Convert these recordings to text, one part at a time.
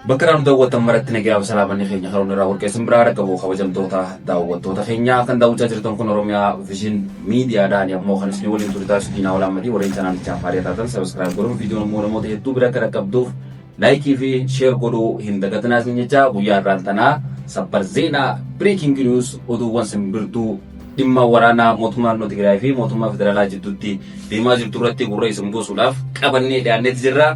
Bakka irraa nu daawwattan maratti nagayaaf salaamanni keenya karoon irraa warqeessin biraa dhaqqabu kabajamtoota daawwattoota keenya kan daawwachaa jirtan kun Oromiyaa Vision Miidiyaadhaan ammoo kan isin waliin ture taasisu Diinaa Olaammadii warreen chaanaalichaaf haaraa taatan sabiskiraayib godhuun viidiyoon immoo namoota hedduu bira akka dhaqqabduuf laayikii fi sheer godhuu hin dagatinaa isin jecha guyyaa irraan tanaa sabbar zeenaa breaking news oduuwwan simbirtuu dhimma waraanaa mootummaa naannoo Tigraay fi mootummaa federaalaa jidduutti deemaa jirtu irratti gurra isin buusuudhaaf qabannee dhiyaanneeti jirra.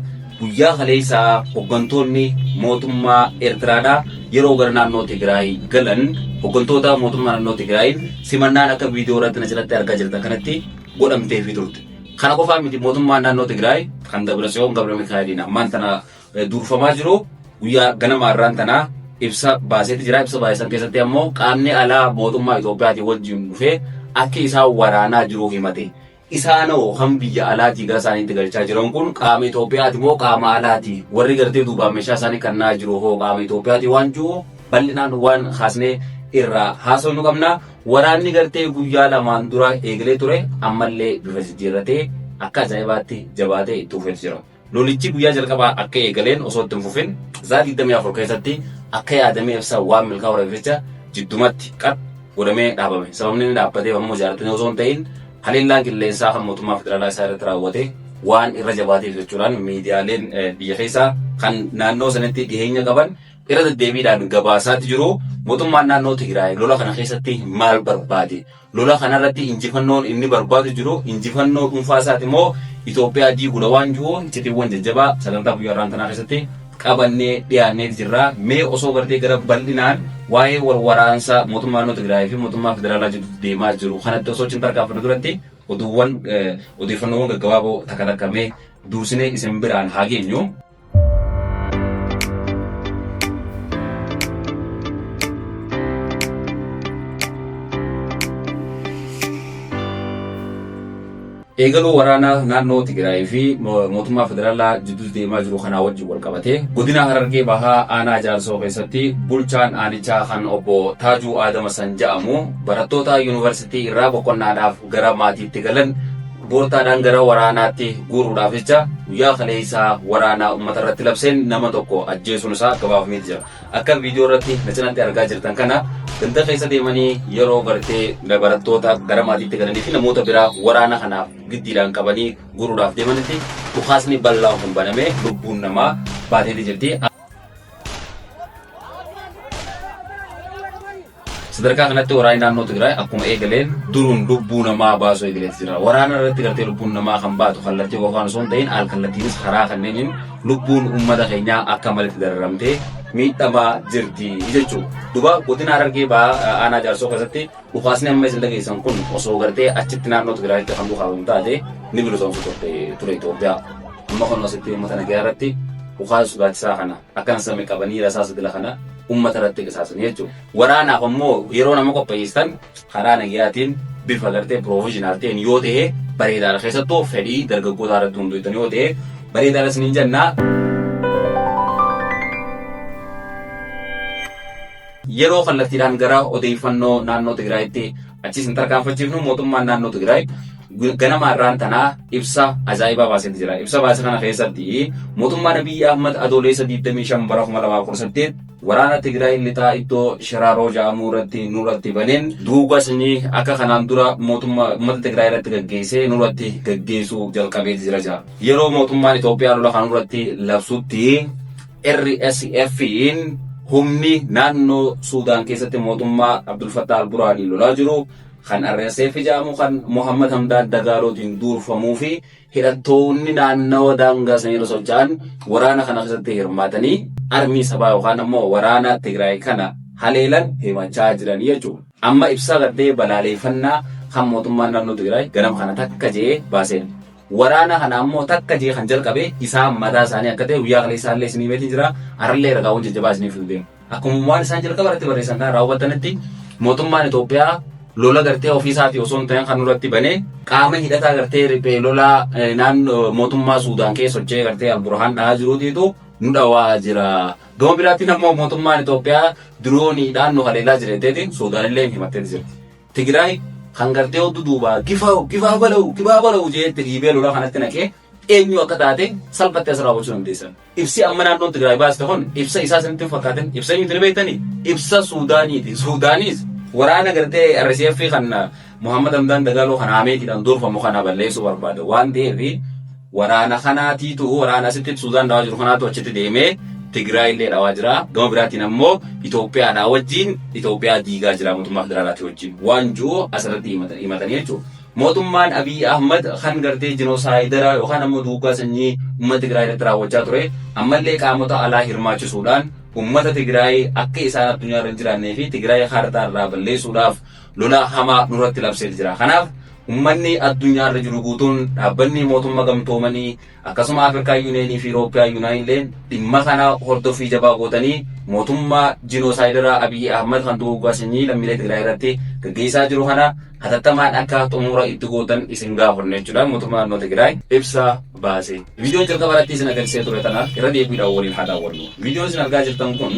Guyyaa kaleessaa hoggantoonni mootummaa Eertiraadhaa yeroo gara naannoo Tigraay galan hoggantoota mootummaa naannoo Tigraayiin simannaan akka viidiyoo irratti na jalatti argaa jirtan kanatti godhamteefii turte. Kana qofaa miti mootummaan naannoo Tigraay kan Dabratsiyoon Gabra Mikaa'eliin ammaan tana durfamaa jiru guyyaa ganama har'aan tanaa ibsa baaseeti jira. Ibsa baase san keessatti ammoo qaamni alaa mootummaa Itoophiyaatiin wajjin dhufee akka isaan waraanaa jiru himate. Isaanoo kan biyya alaatii gara isaaniitti galchaa jiran kun qaama Itoophiyaati moo qaama alaati? Warri gartee duubaan meeshaa isaanii kannaa jiru hoo qaama Itoophiyaati waan jiru bal'inaan waan kaasnee irraa haasofnu qabna. Waraanni gartee guyyaa lamaan dura eegalee ture ammallee bifa jijjiirratee akka ajaa'ibaatti jabaatee itti fufeetu jira. Lolichi guyyaa jalqabaa akka eegaleen osoo itti hin fufin sa'a 24 keessatti akka yaadamee ibsa waan milkaa'uudhaaf jecha jiddumatti qat godhamee dhaabame. Sababni inni dhaabbateef ammoo jaalatanii osoo hin ta'in haleellaan qilleensaa kan mootummaa federaalaa isaa irratti raawwate waan irra jabaateef jechuudhaan miidiyaaleen biyya keessaa kan naannoo sanatti dhiheenya qaban irra deddeebiidhaan gabaasaatti jiru. Mootummaan naannoo Tigraay lola kana keessatti maal barbaade? Lola kanarratti injifannoon inni barbaadu jiru injifannoo dhuunfaa isaati moo Itoophiyaa diiguudha waan jiru iccitiiwwan jajjabaa sagantaa guyyaa har'aan tanaa keessatti qabannee dhiyaannee jirra. Mee osoo gartee gara bal'inaan waa'ee wal waraansa mootummaa naannoo Tigraay fi mootummaa federaalaa jidduutti deemaa jiru kanatti osoo cin tarkaanfannu duratti oduuwwan odeeffannoowwan gaggabaaboo takka takka mee duursinee isin biraan haa geenyu. Eegaluu waraanaa naannoo Tigraay fi mootummaa federaalaa jidduutti deemaa jiru kanaa wajjin wal qabatee godina Harargee Bahaa aanaa Jaarsoo keessatti bulchaan aanichaa kan obbo Taajuu Aadama San jedhamu barattoota yuunivarsiitii irraa boqonnaadhaaf gara maatiitti galan Boortaadhaan gara waraanaatti guuruudhaaf jecha guyyaa kaleessaa waraanaa uummata irratti labseen nama tokko ajjeesuun isaa gabaafameeti jira. Akka viidiyoo irratti na cinatti argaa jirtan kana ganda keessa deemanii yeroo gartee barattoota gara maatiitti galanii fi namoota biraa waraana kanaaf giddiidhaan qabanii guuruudhaaf deemanitti dhukaasni bal'aan kun banamee lubbuun namaa baateeti jirti. Sadarkaa kanatti waraanni naannoo Tigraay akkuma eegaleen duruun lubbuu namaa baasuu eegaleeti jira. Waraana irratti gartee lubbuun namaa kan baatu kallattii qofaan osoo hin ta'in al kallattiinis karaa kanneeniin lubbuun uummata keenyaa akka malitti dararamtee miidhamaa jirti jechuudha. Duba godina Harargee bahaa aanaa Jaarsoo keessatti dhukaasni amma isin dhageessan kun osoo gartee achitti naannoo Tigraayitti kan dhukaafamu taate ni bilisoomsu turte ture Itoophiyaa. Amma kun asitti uummata nagayaa irratti dhukaasa sodaachisaa kana akka hin qabanii rasaasa dila kana uummata irratti qisaasanii jechuudha. Waraanaaf ammoo yeroo nama qopheessitan karaa nagayaatiin bifa gartee piroofeshinaal ta'een yoo ta'e bareedaadha. Keessattuu fedhii dargaggootaa irratti hundooftan yoo ta'e bareedaadha isiniin jenna. Yeroo kallattiidhaan gara odeeffannoo naannoo Tigraayitti achiis hin tarkaanfachiifnu mootummaan naannoo Tigraay ganama har'aan tanaa ibsa ajaa'ibaa baaseeti jira. Ibsa baase kana keessatti mootummaan Abiyyi Ahmad Adoolessa 25 bara 2018 waraana Tigraay lixaa iddoo Shiraaroo jedhamu irratti nurratti baneen duuga sanyii akka kanaan dura mootummaa uummata Tigraay irratti gaggeessee nurratti gaggeessuu jalqabeeti jira jira. Yeroo mootummaan Itoophiyaa lola kan nurratti labsutti RSF'n humni naannoo Suudaan keessatti mootummaa Abdul Fattah al-Burhaaniin lolaa jiru kan RSF jedhamu kan Mohammad Hamdaan Dagaalootiin duurfamuu fi hidhattoonni naannawa daangaa sanii irra socho'an waraana kana keessatti hirmaatanii armii sabaa yookaan ammoo waraana Tigraay kana haleelan himachaa jiranii jechuudha. Amma ibsa gartee balaaleeffannaa kan mootummaan naannoo Tigraay ganama kana takka je'ee baaseen. Waraana kana ammoo takka je'ee kan jalqabe isaan mataa isaanii akka ta'e guyyaa kaleessaa illee isinii himeetiin jira. Har'allee ragaawwan jajjabaa isinii fiduu deema. Akkuma waan isaan jalqaba irratti barreessan kana raawwatanitti mootummaan Itoophiyaa lola gartee ofii isaatii osoo hin ta'in kan nurratti banee qaama hidhataa gartee riphee lolaa naannoo mootummaa Suudaan keessa socho'ee gartee Alburhaan dhahaa jiruutiitu nu dhawaa jira. Gama biraatiin ammoo mootummaan Itoophiyaa dirooniidhaan nu haleelaa jira jetteetiin Suudaan illee himattee jirti. Tigraay kan gartee hoddu duubaa gifaa gifaa bala'u gifaa bala'u jeetti dhiibee lola kanatti naqee Eenyu akka taate salphatti asirraa hubachuu dandeessan. Ibsi amma naannoon Tigraay baaste kun ibsa isaa isinitti hin fakkaatin. Ibsa eenyuti ni beektanii? Ibsa Suudaaniiti. Suudaanis waraana gartee RSF kan Muhammad Hamdaan Dagaaloo kan Haameetiidhaan durfamu kana balleessuu barbaada. Waan ta'eef waraana kanaatiitu, waraana asitti Suudaan dhawaa jiru kanaatu achitti deemee Tigraay illee dhawaa jira. Gama biraatiin ammoo Itoophiyaadhaa wajjin Itoophiyaa diigaa jira mootummaa federaalaati wajjin. Waan jiru asirratti himatanii jechuudha. Mootummaan Abiy Ahmad kan gartee jinosaayidara yookaan ammoo duuggaa sanyii uummata Tigraay irratti raawwachaa ture, ammallee qaamota alaa hirmaachisuudhaan uummata Tigraay akka isaan addunyaa irra hin jiraannee fi Tigraay kaartaa irraa balleessuudhaaf lola hamaa nurratti labsee jira. Kanaaf uummanni addunyaa irra jiru guutuun, dhaabbanni mootummaa gamtoomanii, akkasuma Afrikaa Yuuneenii fi Iroopiyaa Yuunaayinilleen dhimma kana hordoffii jabaa gootanii mootummaa jinoosaayidara Abiy Ahmad kan duguuggaa sanyii lammiilee Tigraay irratti gaggeessaa jiru kana hatattamaan akka xumura itti gootan isin gaafanna jechuudha mootummaa naannoo Tigraay ibsa baase. Viidiyoon jalqaba irratti isin agarsiisee ture tana irra deebiidhaan waliin haa daawwannu. Viidiyoon isin argaa jirtan kun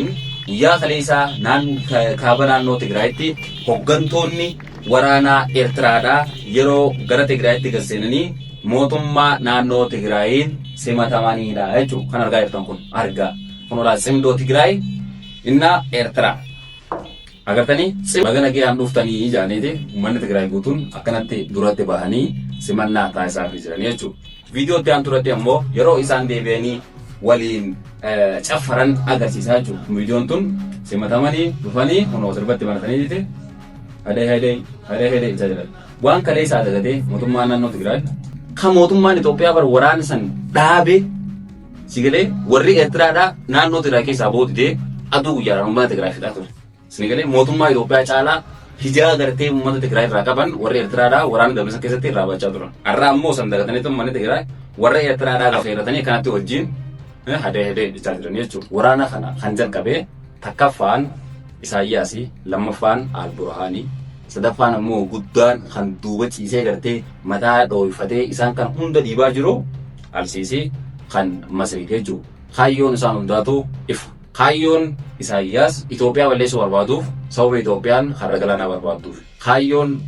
guyyaa kaleessaa kaaba naannoo Tigraayitti hoggantoonni waraanaa Eertiraadhaa yeroo gara Tigraayitti gad seenanii mootummaa naannoo Tigraayiin simatamanidha jechuudha. Kan argaa jirtan kun argaa. Kun olaa Tsimdoo Tigraay inna Eertiraa. Agartanii, baga nagayaan dhuftanii jaaniiti uummanni Tigraay guutuun akkanatti duratti bahanii simannaa taasisaafii jiranii jechuudha. Viidiyoo itti aantu irratti ammoo yeroo isaan deebi'anii waliin caffaran agarsiisaa jechuudha. Viidiyoon tun simatamanii dhufanii kunoo sirbatti banatanii jite hadee hadee hadee hadee jechaa jiran. Waan kalee isaa dagatee mootummaan naannoo Tigraay kan mootummaan Itoophiyaa bar waraana san dhaabe sigalee warri Eertiraadhaa naannoo Tigraay keessaa boodidee aduu guyyaadhaan uummata Tigraay fixaa ture. Sinigalee mootummaa Itoophiyaa caalaa hijaa gartee uummata Tigraay irraa qaban warri Eertiraadhaa waraana dabalasan keessatti irraa baachaa turan. Har'a ammoo san dagatanii uummanni Tigraay warra Eertiraadhaa gafeerratanii kanatti wajjin hadee hadee jechaa jiran jechuudha. Waraana kana kan jalqabe takkaffaan Isaayyaasi, lammaffaan Alburhaanii, sadaffaan ammoo guddaan kan duuba ciisee gartee mataa dhooyfatee isaan kan hunda dhiibaa jiru Alsiisii kan Masriiti jechuudha. Kaayyoon isaan hundaatu ifa. Kaayyoon Isaayyaas Itoophiyaa balleessuu barbaaduuf sababa Itoophiyaan karra galaanaa barbaadduuf. Kaayyoon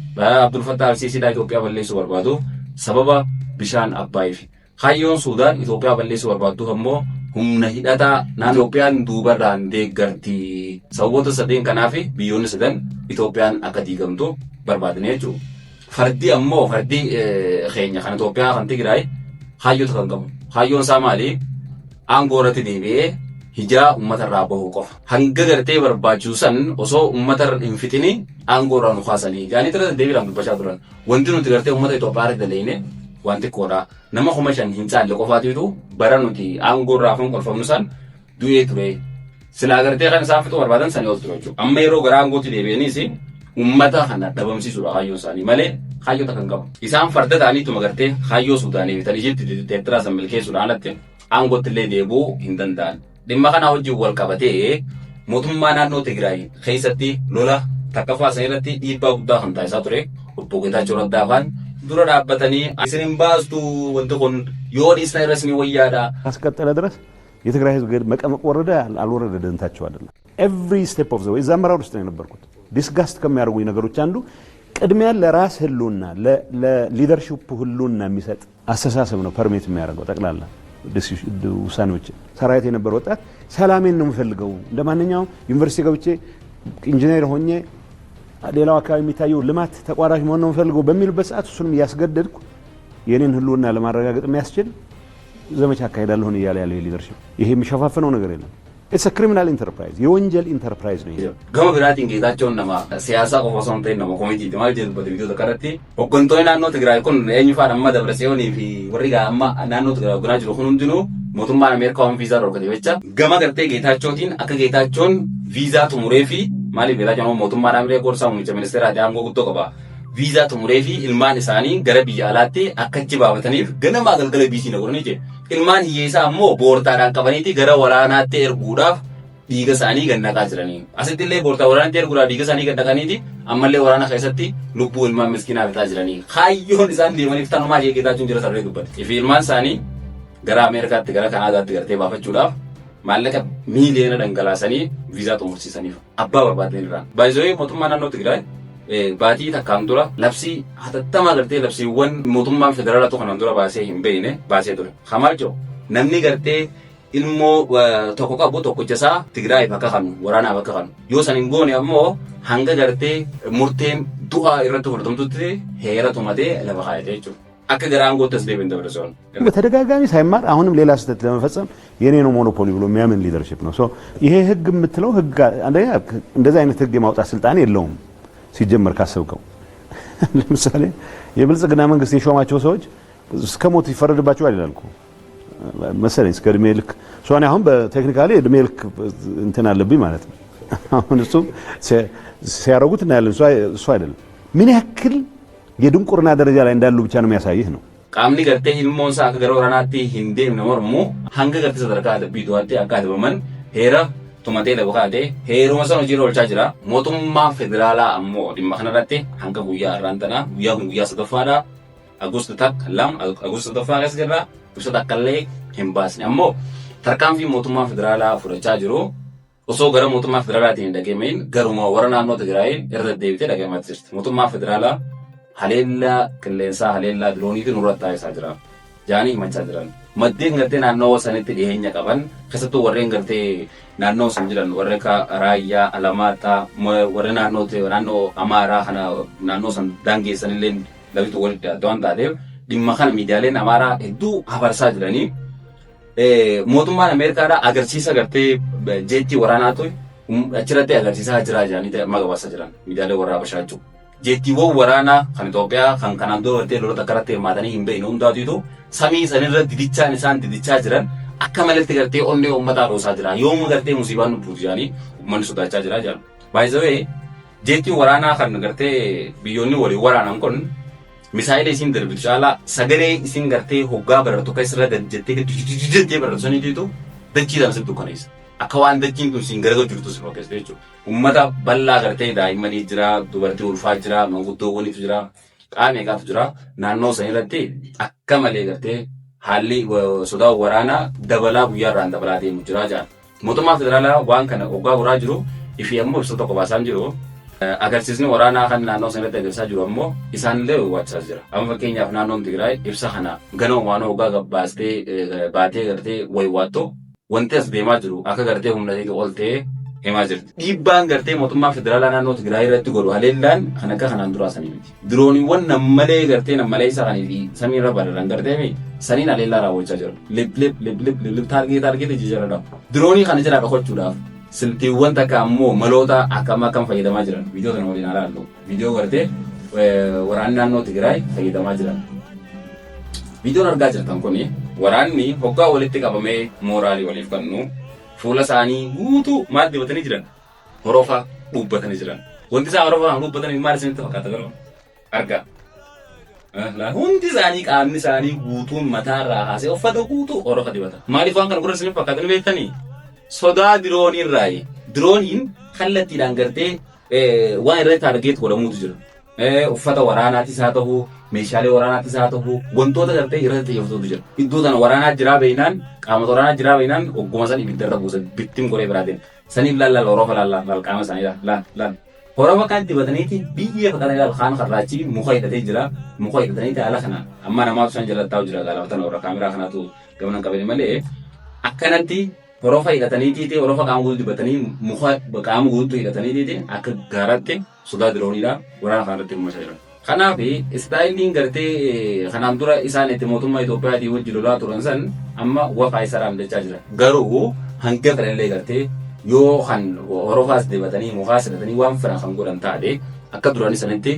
Abdul Fattah Alsiisiidhaa Itoophiyaa balleessuu barbaaduuf sababa bishaan Abbaayifi. Kaayyoon Suudaan Itoophiyaa balleessuu barbaadduuf ammoo humna hidhataa naannoo Itoophiyaan duubarraan deeggarti. Sababoota sadeen kanaaf biyyoonni sadan Itoophiyaan akka diigamtu barbaadani jechuudha. Fardi ammoo fardi keenya kan Itoophiyaa kan Tigraay kaayyoota kan qabu. Kaayyoon isaa maali? Aangoo irratti deebi'ee hijaa uummata irraa bahuu qofa. Hanga gartee barbaachisu san osoo uummata irra hin fixini aangoo irraa nu kaasanii. Jaanii irra deddeebiidhaan dubbachaa turan. Wanti nuti gartee uummata Itoophiyaa irratti daleeyne waan xiqqoodha. Nama 5,000 hin caalle qofaatiitu bara nuti aangoo irraa fonqolfamnu san du'ee ture. Silaa gartee kan isaan fixuu barbaadan sanii ol ture jechuudha. Amma yeroo gara aangootti deebi'aniis uummata kana dhabamsiisuudha kaayyoon isaanii malee kaayyoo takka hin qabu. Isaan farda ta'aniituma gartee kaayyoo Suudaanii fi tan Ijipti Eertiraa san milkeessuudhaan alatti aangootti illee deebi'uu hin danda'an. Dhimma kana wajjin wal qabatee mootummaa naannoo Tigraay keessatti lola takkaffaa san irratti dhiibbaa guddaa kan taasisaa ture obbo Geetaachoo Raddaa faan dura dhaabbatanii isin hin baastu, wanti kun yoo dhiisna irra isin wayyaadha. እስከቀጠለ ድረስ የትግራይ ህዝብ መቀመቅ ወረደ አልወረደ ደንታቸው አይደለም። ኤቭሪ ስቴፕ ኦፍ ዘ ዌይ እዛ አመራር ውስጥ ነው የነበርኩት። ዲስጋስት ከሚያደርጉኝ ነገሮች አንዱ ቅድሚያ ለራስ ህልውና ለሊደርሺፕ ህልውና የሚሰጥ አስተሳሰብ ነው ፐርሜት የሚያደርገው ጠቅላላ ውሳኔዎችን። ሰራዊት የነበረ ወጣት ሰላሜን ነው የምፈልገው፣ እንደ ማንኛውም ዩኒቨርሲቲ ገብቼ ኢንጂነር ሆኜ ሌላው አካባቢ የሚታየው ልማት ተቋዳሽ መሆን ነው የምፈልገው በሚልበት ሰዓት እሱንም እያስገደድኩ የኔን ህልውና ለማረጋገጥ የሚያስችል ዘመቻ አካሄዳለሁን እያለ ያለው ሊደርሺፕ ይሄ የሚሸፋፍነው ነገር የለም። ኢትስ ክሪሚናል ኢንተርፕራይዝ፣ የወንጀል ኢንተርፕራይዝ ነው። ይሄ Gama biraatiin Geetaachoon nama siyaasaa qofa osoo hin ta'in nama komitiiti. Maal jedhu dubbate viidiyoo takka irratti? Hooggantoonni naannoo Tigraay kun eenyu fa'aadha? Amma Dabratsiyoonii fi warri gaa amma naannoo Tigraay hoogganaa jiru kun hundinuu mootummaan Ameerikaa waan viizaa dhorkate jecha gama gartee Geetaachootiin akka Geetaachoon viizaa xumuree fi maaliif Geetaachoon mootummaan Ameerikaa gorsaa muummicha ministeeraati, aangoo guddoo qaba. Viizaa xumuree fi ilmaan isaanii gara biyya alaatti akka achi baafataniif ganamaa galgala biisii na godhanii jedhe. Ilmaan hiyyeessaa ammoo boortaadhaan qabaniiti gara waraanaatti erguudhaaf dhiiga isaanii gad naqaa jiranii. Asitti illee boortaa waraanaatti erguudhaaf dhiiga isaanii gad naqaniiti ammallee waraana keessatti lubbuu ilmaan miskiinaa fixaa jiranii. Kaayyoon isaan deemaniif tanumaa jee Geetaachuun jira sarree dubbate. Ifi ilmaan isaanii gara Ameerikaatti, gara Kanaadaatti gartee baafachuudhaaf maallaqa miiliyoona dhangalaasanii viizaa xumursiisaniif abbaa barbaadan irraa. Baay'ee mootummaa naannoo Tigraay Baatii takkaan dura labsii hatattamaa gartee labsiiwwan mootummaan federaalaatu kanaan dura baasee hin beekne baasee ture. Kamaal jiru namni gartee ilmoo tokko qabu tokkicha isaa Tigraayiif akka kanu, waraanaaf akka kanu. Yoo san hin goone ammoo hanga gartee murteen du'aa irratti fudhatamtutti heera tumatee lafa kaayate jechuudha. Akka gara aangootti as deebiin Dabretsiyoon. በተደጋጋሚ ሳይማር አሁንም ሌላ ስህተት ለመፈጸም የኔ ነው monopoly ብሎ የሚያምን leadership ነው። So ይሄ ህግ የምትለው ህግ አንደኛ እንደዚህ አይነት ህግ የማውጣት ስልጣን የለውም ሲጀመር ካሰብከው። ለምሳሌ የብልጽግና መንግስት የሾማቸው ሰዎች እስከ ሞት ይፈረድባቸዋል ይላል እኮ መሰለኝ፣ እስከ እድሜ ልክ። So እኔ አሁን በ technically እድሜ ልክ እንትን አለብኝ ማለት ነው። አሁን እሱ ሲያደርጉት እናያለን። እሱ አይደለም ምን ያክል የድንቁርና ደረጃ ላይ እንዳሉ ብቻ ነው የሚያሳይህ ነው። Qaamni gartee ilmoon isaa akka gara waraanaatti hin deemne mormu hanga gartee sadarkaa adabbii du'aatti akka adabaman heera tumatee lafa kaa'ate heeruma sana hojiirra oolchaa jira. Mootummaa federaalaa ammoo dhimma kanarratti hanga guyyaa har'aan tanaa, guyyaa kun guyyaa sadaffaadha. Agusta 1, 2, Agusta sadaffaa keessa jirra. Ibsa takkallee hin baasne. Ammoo tarkaanfii mootummaa federaalaa fudhachaa jiru osoo gara mootummaa federaalaatiin hin dhageenye garuma warra naannoo Tigraay irra deddeebitee dhagahamaa jirti. Mootummaa federaalaa haleellaa qilleensaa, haleellaa dirooniitiin nurratti taasisaa jira. Jaanii himachaa jiran. Maddeen gartee naannoo sanitti dhiyeenya qaban, keessattuu warreen gartee naannoo san jiran, warra akka Raayyaa, Alamaaxaa, warra naannoo Amaaraa kana naannoo san daangeessan illee lafitu walitti dhiyaatu waan taateef, dhimma kana miidiyaaleen Amaaraa hedduu hafarsaa jiranii. Mootummaan Ameerikaadhaa agarsiisa gartee jeettii waraanaatu achirratti agarsiisaa jira jedhanii amma gabaasaa jiran miidiyaalee warra Habashaa jechuudha. Jeettiiwwan waraanaa kan Itoophiyaa kan kanaan dura gartee lolota akkanatti hirmaatanii hin beekne hundaatiitu samii sanirra didichaan isaan didichaa jiran akka malatti gartee onnee uummataa dhoosaa jira. Yooma gartee musiibaan nu buutu jedhanii uummanni sodaachaa jira jedhan. Baay'ee jeettiin waraanaa kan gartee biyyoonni waliin waraanan kun misaayila isiin darbitu caalaa sagalee isiin gartee hoggaa barartu akka isirra gad jettee jettee barartu saniitiitu dachiidhaan sitti dukkaneessa. Akka waan dachiin tun siin gargar jirtu si fakkeessa jechuudha. Uummata bal'aa gartee daa'immanii jira, dubartii ulfaa jira, manguddoowwanitu jira, qaama meeqaatu jira. Naannoo san irratti akka malee gartee haalli sodaa waraanaa dabalaa guyyaarraan dabalaa deemu jira jedhan. Mootummaa federaalaa waan kana hoggaa goraa jiru ifi ammoo ibsa tokko baasaan jiru. Agarsiisni waraanaa kan naannoo san irratti agarsiisaa jiru ammoo isaanillee hubachaa jira. Amma fakkeenyaaf naannoon Tigraay ibsa kana ganama waan hoggaa baastee baatee gartee waywaattu wanti as deemaa jiru akka gartee humna ol ta'ee himaa jirti. Dhiibbaan gartee mootummaa federaalaa naannoo Tigraay irratti godhu haleellaan kan akka kanaan duraa sanii miti. Dirooniiwwan nammalee gartee nammalee isa kanii fi samiirra bararan gartee saniin haleellaa raawwachaa jiru. Lip lip lip lip lip target target jijjiirradha. Diroonii kana jalaa dhokachuudhaaf siltiiwwan takka ammoo maloota akkam akkam fayyadamaa jiran viidiyoo sana waliin ilaallu. Viidiyoo gartee waraanni naannoo Tigraay fayyadamaa jiran. Viidiyoon argaa jirtan kuni waraanni hoggaa walitti qabamee mooraalii waliif kennu fuula isaanii guutuu maal dibatanii jiran? Horofa dhuubbatanii jiran. Wanti isaan horofa dhuubbatanii maal isinitti fakkaata garuu? Argaa. Hundi isaanii qaamni isaanii guutuun mataarraa haasee uffata guutuu horofa dibata. Maaliif waan kana gurra isinitti fakkaata ni beektanii? Sodaa diroonii irraayi. Dirooniin kallattiidhaan gartee waan irratti target godhamuutu jira. Uffata waraanaatis haa ta'u, meeshaalee waraanaatis haa ta'u, wantoota gartee irratti xiyyeeffatutu jira. Iddoo tana waraanaa jiraa beeynaan, qaamota waraanaa jiraa beeynaan ogguma san ibidda irra buusan bittin godhee biraa deema. Saniif laal laal horofa laal laal qaama isaanii laal laal laal. Horofa kan dibataniiti biyya fakkaatan ilaal kaan karraachi muka hidhatee jira. Muka hidhataniiti haala kanaan amma namaatu san jala taa'u jira gaalafatan warra kaameraa kanaatu gamana qabani malee akkanatti horofa hidhataniitiiti horofa qaama guutuu dibatanii muka qaama guutuu hidhataniitiiti akka gaaratti sodaa dirooniidha waraana kanarratti hirmaachaa jiran. Kanaaf istaayiliin gartee kanaan dura isaan itti mootummaa Itoophiyaatii wajji lolaa turan san amma wafaa isa raamdachaa jira. Garuu hanga fedhanillee gartee yoo kan horofaas dibatanii mukaas hidhatanii waan fedhan kan godhan taate akka duranii sanitti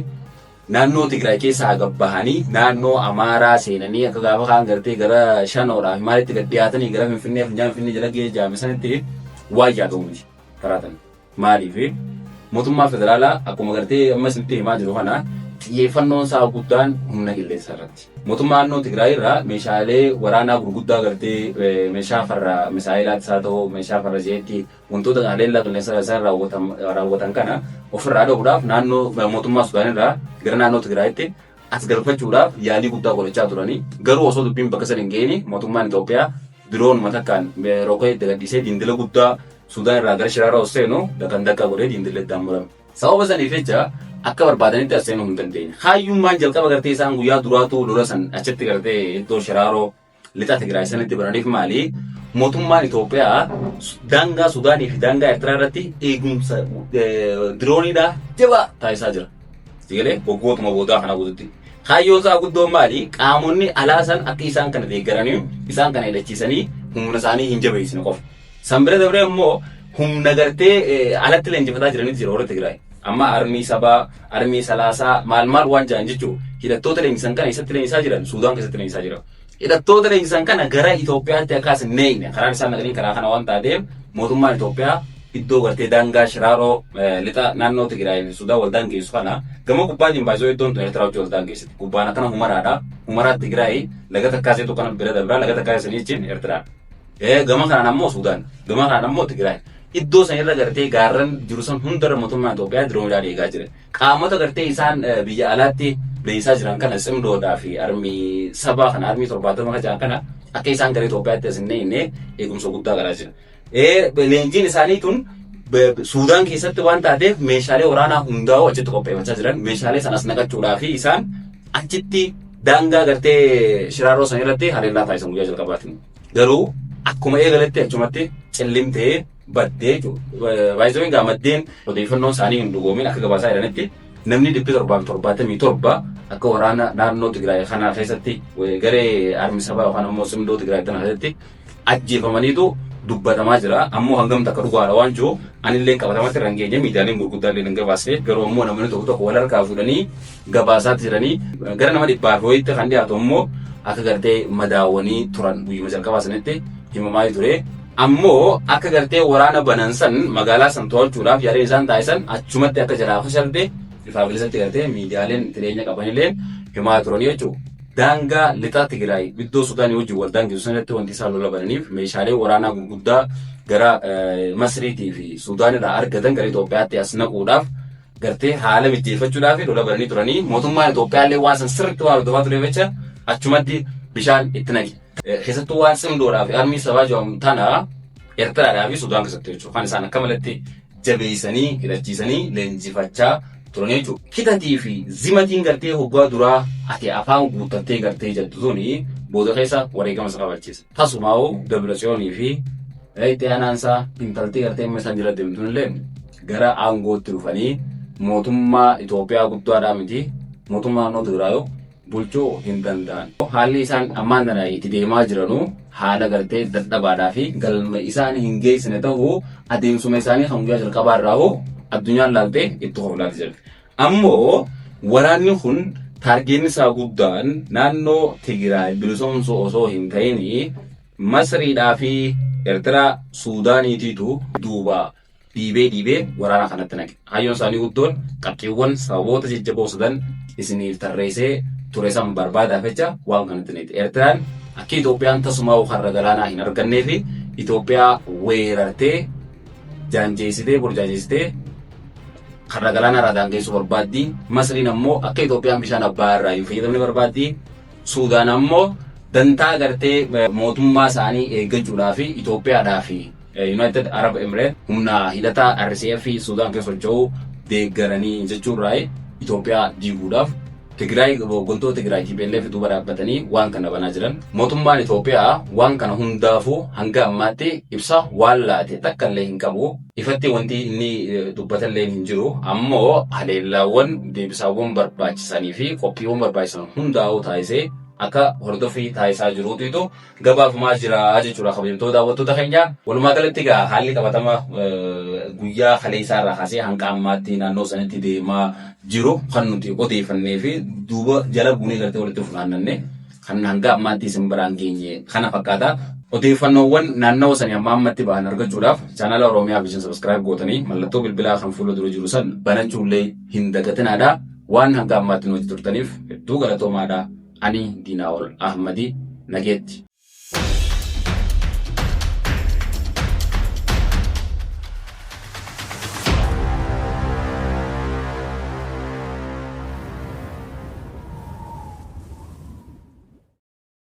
naannoo Tigraay keessaa gabbahanii naannoo Amaaraa seenanii akka gaafa kaan gartee gara Shanoodhaaf maalitti gad dhiyaatanii gara Finfinnee fincaan Finfinnee jala ga'ee jaame sanitti waan yaadamu miti karaa tan. Maaliif mootummaa federaalaa akkuma gartee amma isinitti himaa jiru kana xiyyeeffannoon isaa guddaan humna qilleensaa irratti. Mootummaa naannoo Tigraay irraa meeshaalee waraanaa gurguddaa gartee meeshaa farra misaayilaattis haa ta'u, meeshaa farra jeetti, wantoota haleellaa qilleensaa isaan raawwatan kana ofirraa dhowwuudhaaf naannoo mootummaa Sudaan irraa gara naannoo Tigraayitti as galfachuudhaaf yaalii guddaa godhachaa turanii, garuu osoo dubbiin bakka san hin ga'ini mootummaan Itoophiyaa diroonuma takkaan rookee itti gadhiisee dindila guddaa Sudaan irraa gara Shiraarraa ol seenu dakan dakkaa godhee dindila itti murame. Sababa saniif jecha Akka barbaadanitti as seenuu hin dandeenye. Kaayyummaan jalqaba gartee isaan guyyaa duraatu lola san achitti gartee iddoo Shiraaroo lixa Tigraay sanitti bananiif maali? Mootummaan Itoophiyaa daangaa Sudaanii fi daangaa Eertiraa irratti eegumsa dirooniidhaa jabaa taasisaa jira. Sigalee waggootuma boodaa kana guututti. Kaayyoon isaa guddoon maali? Qaamonni alaa san akka isaan kana deeggaranii isaan kana hidhachiisanii humna isaanii hin jabeessine qofa. San bira dabree immoo humna gartee alatti leenjifataa jiranitu jira warra Tigraay. Amma armii sabaa, armii salaasaa maal maal waan jedhan jechuun hidhattoota leenjisan kana eessatti leenjisaa jiran? Suudaan keessatti leenjisaa jiran. Hidhattoota leenjisan kana gara Itoophiyaatti akka as hin neeyne karaan isaan naqanii karaa kana waan taateef mootummaan Itoophiyaa iddoo gartee daangaa Shiraaroo lixa naannoo Tigraay fi Sudaan wal daangeessu kana gama gubbaatiin baay'isoo iddoon tun Eertiraa wajjin wal daangeessiti. Gubbaan akkana Humaraadha. Humaraa Tigraay laga Takkaaseetu kana bira dabra laga Takkaasee sanii jechuun Eertiraa. Gama kanaan ammoo Sudaan gama kanaan ammoo Tigraay. Iddoo san irra gartee gaarran jiru san hundarra mootummaan Itoophiyaa dirooniidhaan eegaa jira. Qaamota gartee isaan biyya alaatti leenjisaa jiran kana Tsimdoodhaa fi armii sabaa kana armii 70 kan jedhan kana akka isaan gara Itoophiyaatti as hin neeyne eegumsa guddaa godhaa jira. Leenjiin isaanii tun Suudaan keessatti waan taateef meeshaalee waraanaa hundaa'uu achitti qopheeffachaa jiran meeshaalee sanas naqachuudhaa fi isaan achitti daangaa gartee Shiraaroo san irratti haleellaa taasisan guyyaa jalqabaatiin. Garuu akkuma eegaletti achumatti cillimtee baddee jechuudha. Baay'isoo egaa maddeen odeeffannoon isaanii hin dhugoomin akka gabaasaa jiranitti namni 777 akka waraana naannoo Tigraay kana keessatti garee armi sabaa yookaan ammoo Tsimdoo Tigraay kana keessatti ajjeefamaniitu dubbatamaa jira. Ammoo hangam takka dhugaadha waan jiru anillee qabatamatti irra hin geenye, miidiyaaleen gurguddaa illee hin gabaasne, garuu ammoo namoonni tokko tokko wal harkaa fuudhanii gabaasaatti jiranii gara nama dhibbaa fi wayiitti kan dhiyaatu ammoo akka gartee madaawwanii turan guyyuma jalqabaa sanitti himamaa ture. Ammoo akka gartee waraana banan san magaalaa san to'achuudhaaf yaaliin isaan taasisan achumatti akka jalaa fashalte ifaa bilisatti gartee miidiyaaleen jireenya qabanillee himaa turanii jechuudha. Daangaa lixa Tigraay iddoo Sudaanii wajjin wal daangessu sanatti wanti isaan lola bananiif meeshaalee waraanaa gurguddaa gara Masriitii fi Sudaan irraa argatan gara Itoophiyaatti as naquudhaaf gartee haala mijjeeffachuudhaaf lola bananii turanii mootummaan Itoophiyaa illee waan san sirriitti waan hordofaa tureef jecha achumatti bishaan itti naqe. Keessattuu waan Tsimdoodhaa fi armii sabaa jedhamu tana Eertiraadhaa fi Sudaan keessatti jechuudha. Kan isaan akka malatti jabeessanii hidhachiisanii leenjifachaa turan jechuudha. Kitatii fi zimatiin gartee hoggaa duraa ati afaan guuttattee gartee jettu suni booda keessa wareegama isa kabalchiisa. Tasumaa'uu Dabratsiyoonii fi itti aanaan isaa intaltii gartee amma isaan jala deemtuun illee gara aangootti dhufanii mootummaa Itoophiyaa guddaadhaa miti mootummaa naannoo Tigraayoo bulchuu hin danda'an. Haalli isaan ammaan tana itti deemaa jiranu haala gartee dadhabaadhaa fi galma isaan hin geessine ta'uu adeemsuma isaanii kan guyyaa jalqabaa irraa hoo addunyaan laaltee itti hoflaati jirti. Ammoo waraanni kun taargeenni isaa guddaan naannoo Tigraay bilisoomsuu osoo hin ta'in Masriidhaa fi Eertiraa Suudaaniitiitu duuba dhiibee dhiibee waraana kanatti naqe. Kaayyoon isaanii guddoon qabxiiwwan sababoota jajjaboo sadan isiniif tarreessee ture san barbaadaaf jecha waan kanatti naqe. Eertiraan akka Itoophiyaan tasumaa karra galaanaa hin argannee fi Itoophiyaa weerartee jaanjeessitee burjaajeessitee karra galaanaa irraa daangeessuu barbaaddi. Masriin ammoo akka Itoophiyaan bishaan Abbayaa irraa hin fayyadamne barbaaddi. Suudaan ammoo dantaa gartee mootummaa isaanii eeggachuudhaa fi Itoophiyaadhaa fi United Arab Emirates humna hidhataa RSF Suudaan keessa socho'u deeggaranii jechuurraa Itoophiyaa diiguudhaaf Tigraay hooggantoota Tigraay TPLF duuba dhaabbatanii waan kana banaa jiran. Mootummaan Itoophiyaa waan kana hundaafuu hanga ammaatti ibsa waan laate takka illee hin qabu. Ifatti wanti inni dubbatallee hin jiru. Ammoo haleellaawwan deebisaawwan barbaachisanii fi qophiiwwan barbaachisan hundaa'uu taasisee akka hordoffii taasisaa jiruutu gabaafamaa jira jechuudha kabajamtoota daawwattoota keenya. Walumaa galatti egaa haalli qabatama guyyaa kaleessaa irraa kaasee hanga ammaatti naannoo sanitti deemaa jiru kan nuti odeeffannee fi duuba jala buunee gartee walitti funaannanne kan hanga ammaatti isin biraan geenye kana fakkaata. Odeeffannoowwan naannawa sanii amma ammatti ba'an argachuudhaaf chaanala Oromiyaa Vision subscribe gootanii mallattoo bilbilaa kan fuula dura jiru san banachuullee hin dagatinaadha. Waan hanga ammaatti nuti turtaniif hedduu galatoomaadha. Ani Diinaa'ol Ahmadi nageetti.